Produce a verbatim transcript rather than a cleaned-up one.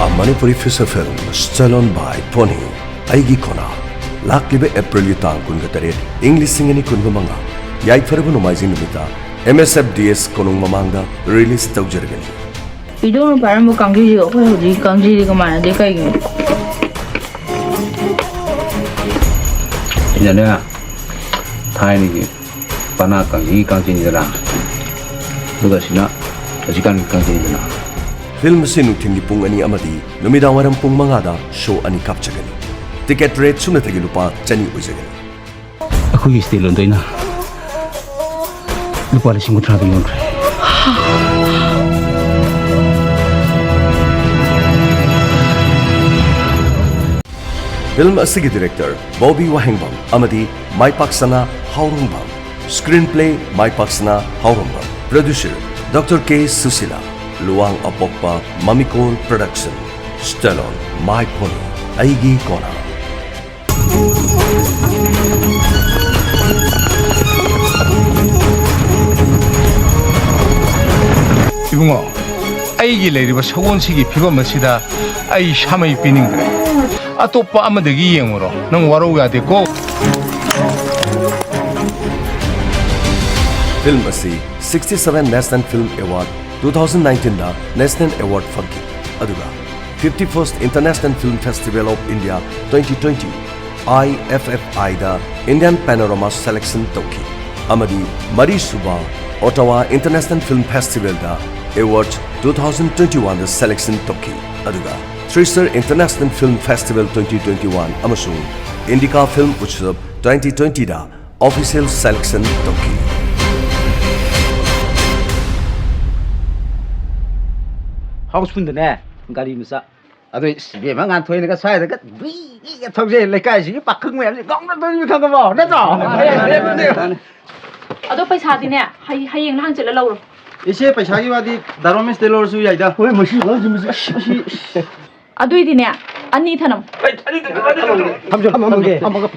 A Manipuri feature film, Stalon by Pony, ꯑꯩꯒꯤ ꯀꯣꯅꯥ꯫ ꯂꯥꯛꯂꯤꯕ ꯑꯦꯄ꯭ꯔꯤꯜꯒꯤ ꯇꯥꯡ ꯀꯨꯟꯒ ꯇꯔꯦꯠ, ꯏꯪ ꯂꯤꯁꯤꯡ ꯑꯅꯤ ꯀꯨꯟꯒ ꯃꯉꯥ, ꯌꯥꯏꯐꯔꯕ ꯅꯣꯡꯃꯥꯏꯖꯤꯡ ꯅꯨꯃꯤꯠꯇ M S F D S ꯀꯣꯅꯨꯡ ꯃꯃꯥꯡꯗ release ꯇꯧꯖꯔꯒꯅꯤ꯫ ꯏꯗꯣꯝꯅ ꯄꯥꯏꯔꯝꯕ ꯀꯥꯡꯖꯤꯁꯤꯒ ꯑꯩꯈꯣꯏ ꯍꯧꯖꯤꯛꯀꯤ ꯀꯥꯡꯖꯤꯁꯤꯒ ꯃꯥꯟꯅꯗꯦ ꯀꯩꯒꯤꯅꯣ? ꯁꯤꯅꯅꯦ, ꯊꯥꯏꯅꯒꯤ ꯄꯅꯥ ꯀꯥꯡꯖꯤꯒꯤ ꯀꯥꯡꯖꯤꯅꯤꯗꯅ, ꯑꯗꯨꯒ ꯁꯤꯅ ꯍꯧꯖꯤꯛꯀꯥꯟꯒꯤ ꯀꯥꯡꯖꯤꯅꯤꯗꯅ꯫ ꯐꯤꯜꯝ ꯑꯁꯤ ꯅꯨꯡꯊꯤꯜꯒꯤ ꯄꯨꯡ ꯑꯅꯤ ꯑꯃꯗꯤ ꯅꯨꯃꯤꯗꯥꯡꯋꯥꯏꯔꯝ ꯄꯨꯡ ꯃꯉꯥꯗ ꯁꯣ ꯑꯅꯤ ꯀꯥꯞꯆꯒꯅꯤ꯫ ꯇꯤꯀꯦꯠ ꯔꯦꯠ ꯁꯨꯞꯅꯇꯒꯤ ꯂꯨꯄꯥ ꯆꯅꯤ ꯑꯣꯏꯖꯒꯅꯤ꯫ ꯑꯩꯈꯣꯏꯒꯤ ꯁ꯭ꯇꯦꯂꯣꯟꯗꯣ ꯑꯩꯅ ꯂꯨꯄꯥ ꯂꯤꯁꯤꯡ ꯀꯨꯟꯊ꯭ꯔꯥꯗ ꯌꯣꯟꯈ꯭ꯔꯦ꯫ ꯐꯤꯜꯝ ꯑꯁꯤꯒꯤ ꯗꯤꯔꯦꯛꯇꯔ ꯕꯣꯕꯤ ꯋꯥꯍꯦꯡꯕꯝ ꯑꯃꯗꯤ ꯃꯥꯏꯄꯥꯛꯁꯅꯥ ꯍꯥꯎꯔꯣꯡꯕꯝ꯫ ꯁ꯭ꯀ꯭ꯔꯤꯟ ꯄ꯭ꯂꯦ ꯃꯥꯏꯄꯥꯛꯁꯅꯥ ꯍꯥꯎꯔꯣꯡꯕꯝ꯫ Producer doctor K Sushila. ꯂꯨꯋꯥꯡ ꯑꯄꯣꯛꯄ ꯃꯃꯤꯀꯣꯜ ꯄ꯭ꯔꯗꯛꯁꯟ꯫ ꯁ꯭ꯇꯦꯂꯣꯟ, ꯃꯥꯏ ꯄꯣꯅꯤ, ꯑꯩꯒꯤ ꯀꯣꯅꯥ꯫ ꯏꯕꯨꯡꯉꯣ, ꯑꯩꯒꯤ ꯂꯩꯔꯤꯕ ꯁꯒꯣꯜꯁꯤꯒꯤ ꯐꯤꯕꯝ ꯑꯁꯤꯗ ꯑꯩ ꯁꯥꯃꯩ ꯄꯤꯅꯤꯡꯗ꯭ꯔꯦ꯫ ꯑꯇꯣꯞꯄ ꯑꯃꯗꯒꯤ ꯌꯦꯡꯉꯨꯔꯣ, ꯅꯪ ꯋꯥꯔꯧ ꯌꯥꯗꯦꯀꯣ꯫ ꯐꯤꯜꯝ ꯑꯁꯤ sixty-seven National Film Award two thousand nineteen ꯗ National Award ꯐꯪꯈꯤ, ꯑꯗꯨꯒ fifty-first International Film Festival of India twenty twenty, I F F I the Indian Panorama Selection ꯇꯧꯈꯤ, ꯑꯃꯗꯤ ꯃꯔꯤꯁꯨꯕ Ottawa International Film Festival ꯗ Awards two thousand twenty-one ꯗ selection ꯇꯧꯈꯤ, ꯑꯗꯨꯒ Thrissur International Film Festival twenty twenty-one ꯑꯃꯁꯨꯡ Indica Film Utsav twenty twenty ꯗ official selection ꯇꯧꯈꯤ꯫ ꯍꯥꯎꯁꯐꯨꯜꯗꯅꯦ, ꯒꯥꯔꯤ ꯃꯆꯥ꯫ ꯑꯗꯣ ꯏꯁ, ꯏꯕꯦꯝꯃ ꯉꯥꯟꯊꯣꯏꯅꯒ ꯁ꯭ꯋꯥꯏꯗꯒ ꯕ꯭ꯔꯤ ꯕ꯭ꯔꯤ ꯊꯧꯖꯩ, ꯂꯩꯀꯥꯏꯁꯤꯒꯤ ꯄꯥꯈꯪ ꯃꯌꯥꯝꯁꯦ ꯉꯥꯎꯅꯗꯣꯏꯅꯤ, ꯈꯪꯉꯕꯣ? ꯅꯠꯇ꯭ꯔꯣ? ꯑꯗꯣ ꯄꯩꯁꯥꯗꯤꯅꯦ, ꯍꯌ-, ꯍꯌꯦꯡꯂ ꯍꯪꯆꯤꯠꯂ ꯂꯧꯔꯣ꯫ ꯏꯆꯦ, ꯄꯩꯁꯥꯒꯤ ꯋꯥꯗꯤ ꯗꯥ ꯔꯣꯃꯦꯁꯇ ꯂꯧꯔꯁꯨ ꯌꯥꯏꯗ꯫ ꯍꯣꯏ, ꯃꯁꯤ ꯑꯉꯥꯡꯁꯤ, ꯃꯁꯤ, ꯃꯁꯤ, ꯏꯁ꯫ ꯑꯗꯨꯏꯗꯤꯅꯦ, ꯑꯅꯤ ꯊꯅꯝ꯫ ꯊꯝꯖꯜꯂꯝꯃꯒꯦ꯫ ꯑꯃꯒ